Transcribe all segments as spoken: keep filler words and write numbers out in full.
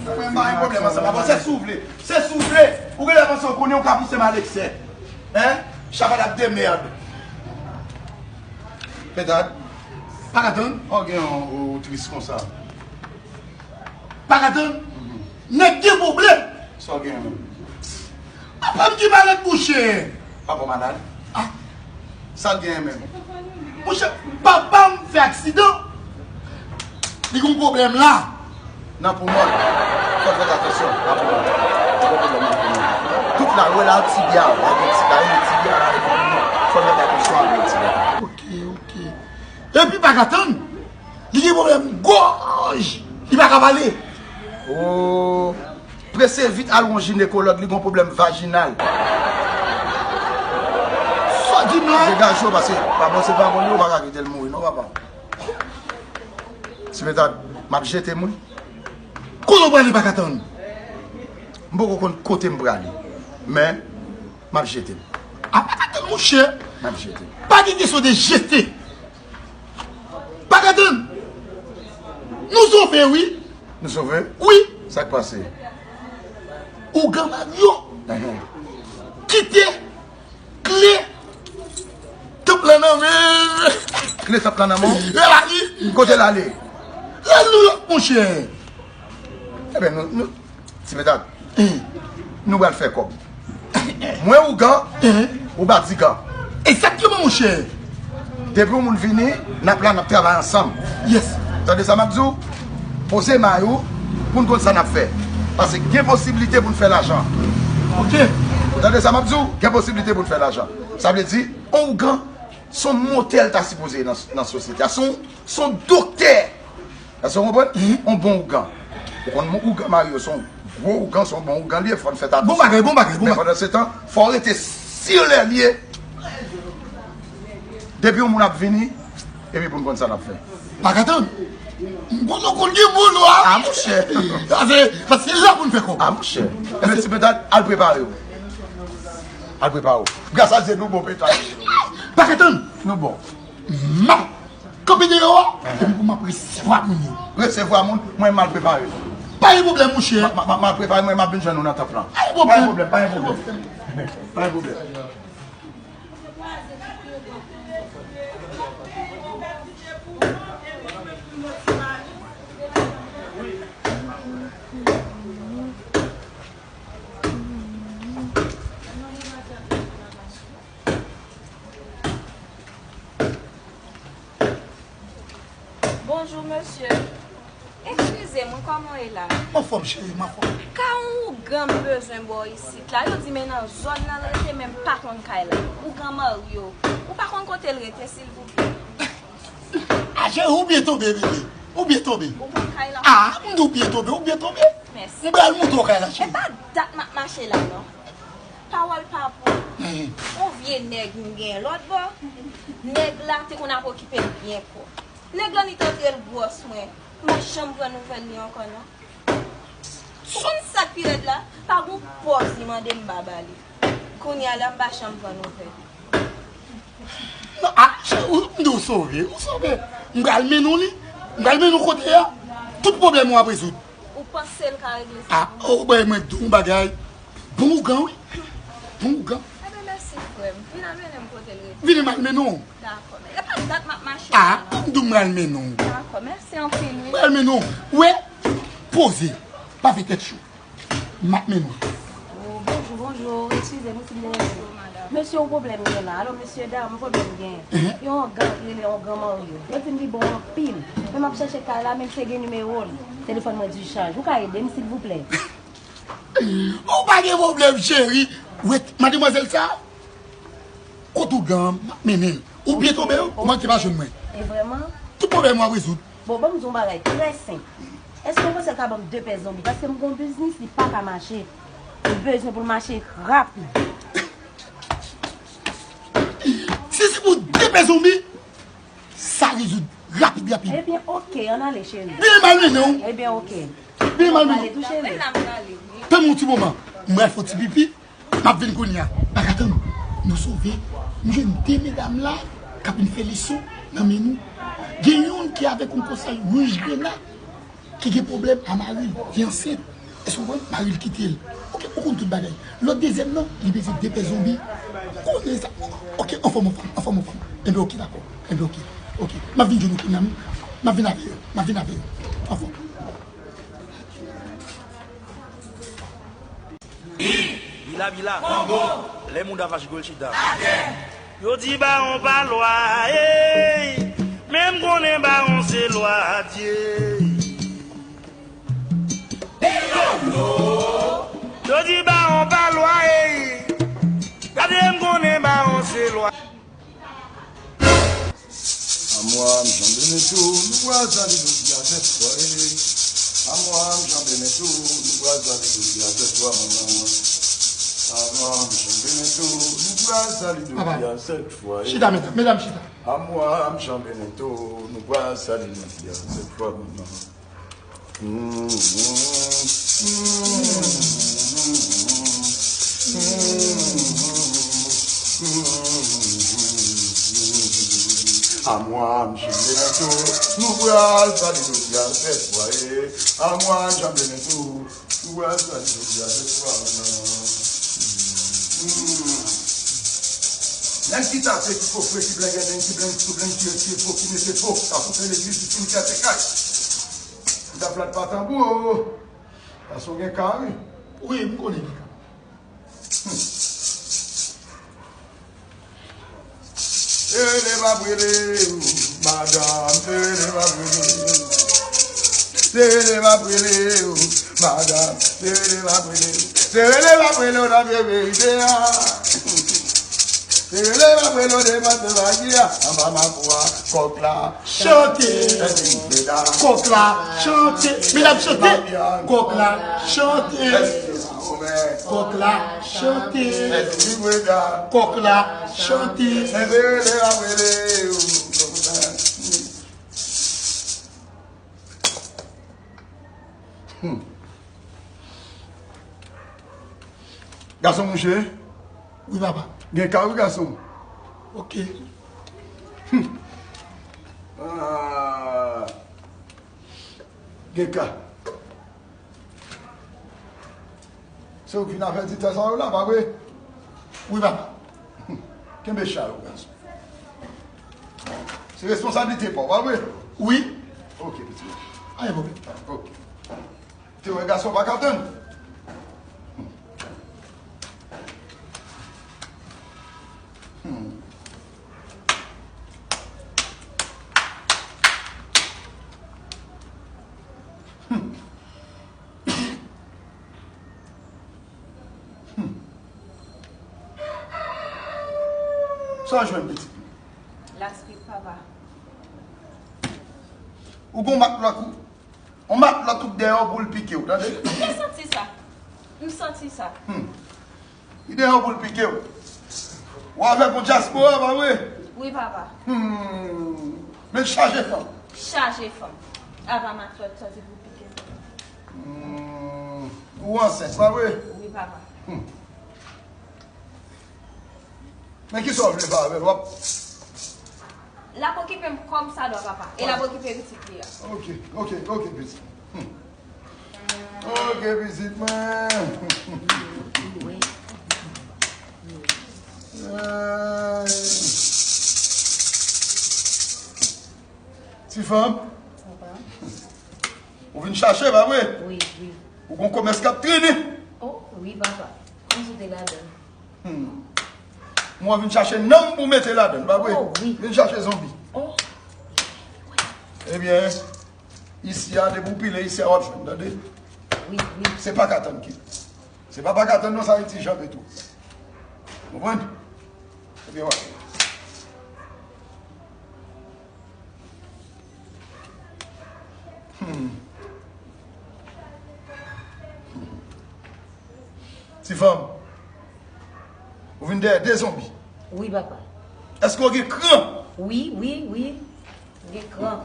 Mwen pa gen pwoblèm ansanm avè w. Se si w vle. Se si w vle. Ou genlè panse w konnen w ka pouse m a leksè. Hein? Chapat ap de merde. Petad. Pa ka tann. Ou gen yon ou tris konsa. Pa ka tann. Nèg gen pwoblèm. Sa w gen menm? Papa m ki malad, mouche. Papa w malad? Ah. Sa l genyen menm? Monchè, papa m fè aksidan. Li gon pwoblèm la. Nan poumon l. Fò l fè atansyon nan poumon l. Li gon pwoblèm nan poumon l. Tout la, ou wè la, tibya, la gen ti, la gen tibya, la gen poumon. Fò l fè atansyon avè tibya. Ok, ok. Epi pa ka tann. Li gen pwoblèm gòj. Li pa ka pale. Oh. Prese vit al wè yon jinekològ, li gon pwoblèm vajinal. Sa w di m la? Degaje w, paske pa bon, se pa bon, ou pa ka kite l mouri, non, papa. Ti Petad, m ap jete m, wi. Kote w prale, pa ka tann? M poko konn kote m prale. Men, m ap jete m. A, pa ka tann, monchè. M ap jete m. Pa gen kesyon de jete. Pa ka tann. Nou sove, wi. Nou sove? Wi. Sa k pase? Ougan Mario. Ahan. Kite kle tanp lan nan men l. Kle tanp lan nan men w? E la li. Kote l ale? Lal Nouyòk, monchè. Ebyen, nou, nou, Ti Petad, nou pral fè kòb. Mwen ougan, ou badigan. Egzakteman, monchè. Depi yon moun vini, n ap la, n ap travay ansanm. Yes. Tande sa m ap di w? Poze may ou pou n konn sa n ap fè. Paske gen posiblite pou n fè lajan. Ok. Ou tande sa m ap di w? Gen posiblite pou n fè lajan. Sa vle di, yon ougan, se yon motè l ta sipoze ye nan, nan sosyete a. Se yon, se yon doktè. Èske w konprann? Mhm. On bon ougan. Ou konn ougan Mario, se yon gwo ougan, se yon bon ougan li ye, fò n fè ta. Bon bagay, bon bagay, bon bagay. Men pandan se tan, fò w rete sur les lieux. Depi yon moun ap vini, epi pou n konn sa n ap fè. Pa ka tann. M konn, konn gen molo a. A, monchè. Sa se, paske la pou n fè kòb. A, monchè. Ebyen, Ti Petad, al prepare w. Al prepare w. Gras a Dye, nou bon, Petad. Pa ka tann. Nou bon. M ap kanpe deyò a, epi pou m ap resevwa moun yo. Resevwa moun, mwen m al prepare. Pa gen pwoblèm, monchè. M a, m a, m al prepare, mwen m ap vin jwenn ou nan tanp lan. Pa gen pwoblèm. Pa gen pwoblèm, pa gen pwoblèm. Pa gen pwoblèm. Bonjou, mesye. Eskize m, wi, kòman w ye la? M anfòm, cheri, m anfòm. Ka yon ougan m bezwen bò isit la. Yo di men nan zòn nan l rete, men m pa konn kay la. Ougan Mario. Ou pa konn kote l rete, silvouplè? A, cheri, ou byen tonbe, bebe. Ou byen tonbe. Ou konn kay la? A, m di w byen tonbe, ou byen tonbe. Mèsi. M pral montre w kay la, cheri. E pa dat m ap mache la, non. Pawòl pa pou. Mhm. On vye nèg m gen lòt bò. Nèg la te konn ap okipe m byen fò. Nèg la ni t antre l gwòs mwen. M pa janm pran nouvèl li ankò non. Sonn sa k pi rèd la, pa gon pòz li mande m pa ba li. Kounye a la m pa janm pran nouvèl li. Non, a, cheri, ou, m di w sove, ou sove. M pral mennen w li. M pral mennen w kote a. Tout pwoblèm ou ap rezoud. Ou panse l ka regle sa pou mwen? A, o, bay mwen di w yon bagay. Bon ougan, wi. Bon ougan. Ebyen, mèsi, frè m. Vin al mennen m kote l rete. Vini m al mennen w. Dakò. Men e pa dat m ap mache la, non. A, m di w m pral mennen w. Dakò, mèsi anpil, wi. M pral mennen w. Ou wè, poze. Pa fè tèt cho. M ap mennen w. Oh, bonjou, bonjou. Eskize m, si m deranje w. Mesye, yon pwoblèm gen la. Alò, mesye dam, yon pwoblèm gen. Yon ougan ki rele Ougan Mario. Yo di m li bon anpil. Men m ap chèche kay la, men m te gen nimewo l. Telefòn mwen dichaj. Ou ka ede m, silvouplè? Ou pa gen pwoblèm, cheri. Wè, mademwazèl sa, kot ougan an, m ap mennen l. Ou byen tonbe, wi. Ou manke pa jwenn mwen. E vrèman? Tout pwoblèm w ap rezoud. Bon, ban m di w yon bagay trè senp. Èske w panse l ka ban m de pè zonbi? Paske m gon biznis, li pa ka mache. M bezwen pou l mache rapid. Si se pou de pè zonbi, sa rezoud rapid, rapid. Ebyen, oke, ann ale, cheri. Vini m al mennen w. Ebyen, oke. Vini m al mennen w. Ann ale tou, cheri. Tann yon ti moman. M pral fè yon ti pipi. M ap vin kounye a. Pa ka tann. Nou sove. M jwenn de medam la k ap vin fè leson nan men nou. Gen youn ki avèk yon konsèy wouj grena. ki gen pwoblèm a mari l, li ansent. Èske w konprann? Mari l kite l. Oke, ou konn tout bagay. Lòt dezyèm nan, li bezwen de pè zonbi. Konnen sa. Oke, anfòm, anfòm, anfòm, anfòm. Enben, oke, dakò. Enben, oke. Oke. M ap vin jwenn ou kounye a, m ap vin avè yo. M ap vin avè yo. Anfòm. Bila, bila. Lè mouda fache, gwo l chita. Yo di bawon pa lwa, ey. Men m konnen bawon se lwa Dye. Yo di bawon pa lwa, ey. Gade m konnen bawon se lwa. Amwa m janbe men tou, nou pral sali dosye a sèt fwa, e. Amwa m janbe men tou, nou pral sali dosye a sèt fwa, manman. Amwa m janbe men tou, nou pral sali dosye a sèt fwa, e. Chita, medam, medam, chita. Amwa m janbe men tou, nou pral sali dosye a sèt fwa, manman. Amwa m janbe men tou, nou pral sali dosye a sèt fwa, e. Amwa m janbe men tou, nou pral sali dosye a sèt fwa, non. Nèg ki tape, ki kofre, ki blenge nèg, ki blenge, ki blenge, ki retire fo, ki mete fo, ka koupe legliz, ki fini kase kay. Li t ap plat pa tanbou, o. Gason gen ka, wi. Wi, m konnen gen ka. Serele m ap rele w, madanm, serele m ap rele w. Serele m ap rele w, madanm, serele m ap rele w. Serele m ap rele w nan vye verite a. Serele m ap rele w devan sovaji a, anba mapou a, kòk la. Chante. Kòk la chante. Medam, chante. Kòk la chante. Kòk la chante. Kòk la chante. Hmm. Gason mouche? Wi, papa. Gen ka wi, gason. Oke. Hmm. Ah. Gen ka. Se ou ki vin avètitè sa yo la, pa vre? Wi, papa. Hmm. Kenbe chay ou, gason. Se responsablite pa w, pa vre? Wi. Oke, pitit mwen. Pa gen pwoblèm. Oke. Te wè gason pa ka tann. Hmm. Hmm. Hmm. Sa w jwenn, pitit mwen? Laspik, papa. Ou gon mak lòk ou? On mak lòt tout dèyè w pou l pike w, tande? M te santi sa. M santi sa. Hmm. Li dèyè w pou l pike w. Ou avèk on dyaspora, pa vre? Wi, papa. Hmm. Men l chaje fanm. Chaje fanm. Apa mak lòt santi pou pike m. Hmm. Ou ansent, pa vre? Wi, papa. Hmm. Men kisa w vle fè avè l? W ap L ap okipe m kòm sa dwa, papa. E l ap okipe pitit li a. Oke, oke, oke, pitit. Hmm. Oke, pitit mwen. Ay. Ti fanm. Papa. Ou vin chache, pa vre? Wi, wi. Ou gon komès k ap trennen. Oh, wi, papa. Konn sou te ladan. Hmm. Mwen vin chache nanm pou mete ladan, pa vre? Oh, wi. Vin chache zonbi. Oh. Ebyen, isi a, depi w pile isi a, w ap jwenn, tande? Wi, wi. Se pa ka tann ki. Se pa pa ka tann non, sa rete janbe tou. Konprann? Ebyen, w ap jwenn. Hmm. Ti fanm, ou vin dèyè de zonbi. Wi, papa. Èske w gen kran? Wi, wi, wi. M gen kran.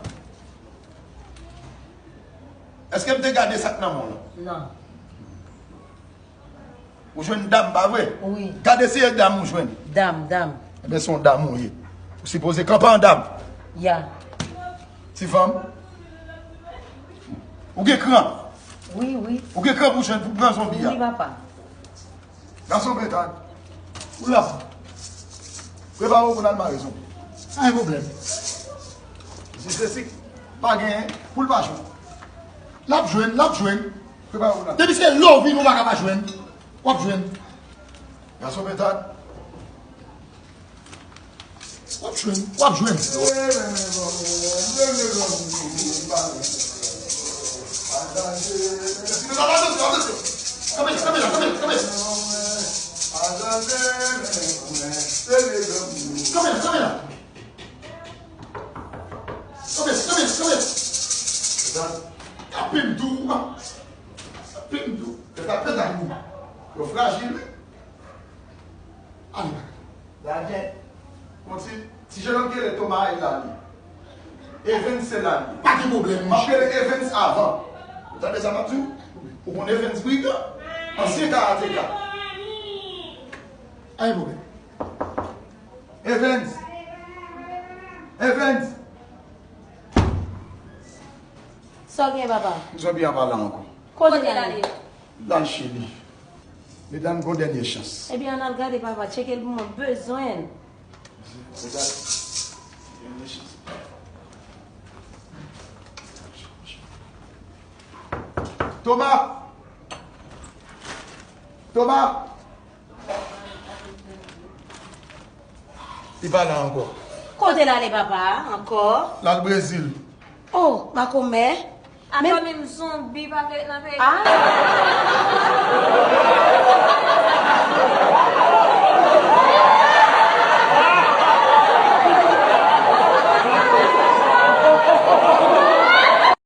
Èske m te gade sa k nan men w lan? Non. Ou jwenn dam, pa vre? Wi. Gade si e dam ou jwenn. Dam, dam. Ebyen, se yon dam ou ye. Ou sipoze kanpe an dam. Ya. Ti fanm. Ou gen kran? Wi, wi. Ou gen kran pou jwenn, pou pran zonbi a? Wi, papa. Gason pentad. Ou la. Prepare w pou n al mare zonbi. Pa gen pwoblèm. Si se si, pa genyen, pou l pa jwenn. L ap jwenn, l ap jwenn. Prepare w pou n al. Depi se lè w vini, ou pa ka pa jwenn. W ap jwenn. Gason pentad. W ap jwenn, w ap jwenn. Kanpe la, kanpe la, kanpe la, kanpe la. Kanpe la, kanpe la. Kanpe, kanpe, kanpe. Kanpe m tou. Kanpe m tou. Yo frajil, wi. Ale, baka. Dadyen. Bon, ti, ti jenòm ki rele Thomas, e la li. Evens se la li. Pa gen pwoblèm, monchè. M ap rele Evens avan. Ou tande sa m ap di w? Ou konn Evens brigan? Ansyen karateka. Pa gen pwoblèm. Evens. Evens. Sa w gen, papa? Zonbi an pa la ankò. Kote l ale? L al che li. Medam, gon dènye chans. Ebyen, ann al gade, papa. Tcheke l pou mwen. M bezwen l. Medam, dènye chans. Thomas! Thomas! Li pa la ankò. Kote l ale, papa, ankò? L al Brezil. Oh, makomè. Men atò, menm zonbi pa vle ret nan peyi. Ah!